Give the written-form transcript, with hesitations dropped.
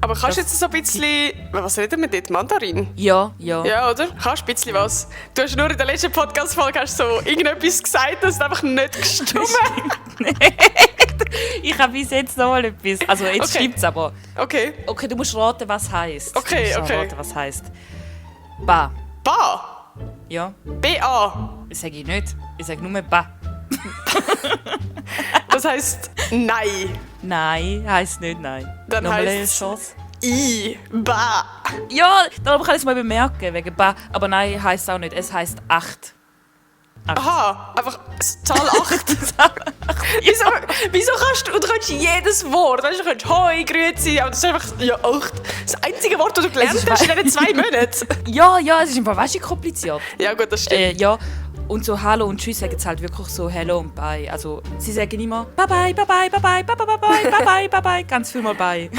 Aber kannst du jetzt so ein bisschen... Was reden wir dort? Mandarin? Ja. Ja, oder? Kannst du ein bisschen was? Du hast nur in der letzten Podcast-Folge so irgendetwas gesagt, das ist einfach nicht gestimmt. Ich habe bis jetzt noch mal etwas. Also jetzt Okay. stimmt's aber. Okay. Okay, du musst raten, was heisst. Okay, Du musst okay. raten, was heisst. Ba. Ba. Ja, B-A. sage ich nicht. Ich sage nur Ba. Das heisst Nein. Nein, heisst nicht nein. Dann Nochmal eine heisst's- Chance. I. Ba. Ja, darum kann ich es mal bemerken, wegen Ba. Aber nein, heisst auch nicht. Es heisst 8. Aha, einfach Zahl 8. Wieso kannst du kannst jedes Wort, weißt du, du kannst Hoi, Grüezi, aber das ist einfach, ja, 8. Das einzige Wort, das du gelernt hast in diesen 2 Monaten. Ja, es ist einfach weißt du, kompliziert. Ja gut, das stimmt. Ja, und so Hallo und Tschüss sagen sie halt wirklich so Hello und Bye. Also sie sagen immer Bye bye, bye bye, bye bye, bye bye, bye bye, bye bye, bye bye, ganz viel mal Bye.